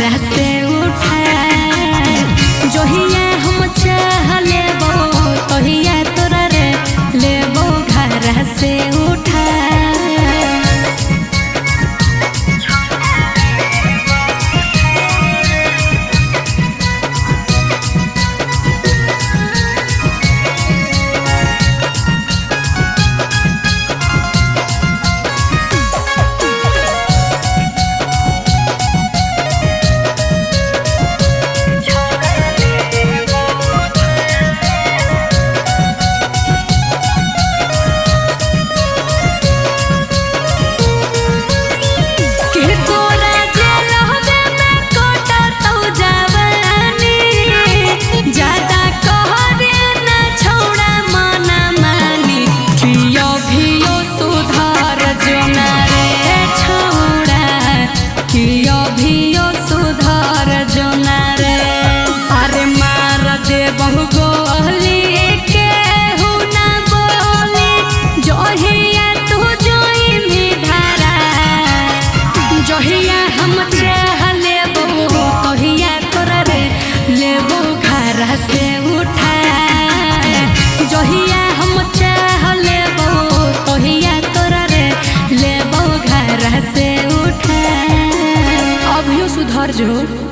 घर से उठा। जोहिया हम चाह लेबो तोहिया तोरा रे लेबो घर से उठा। जोहिया हम चाह लेबो तोहिया तोरा रे लेबो घर से उठा। जोहिया हम चाह लेबो तोहिया तोरा रे लेबो घर से उठा। अभियो सुधर जो।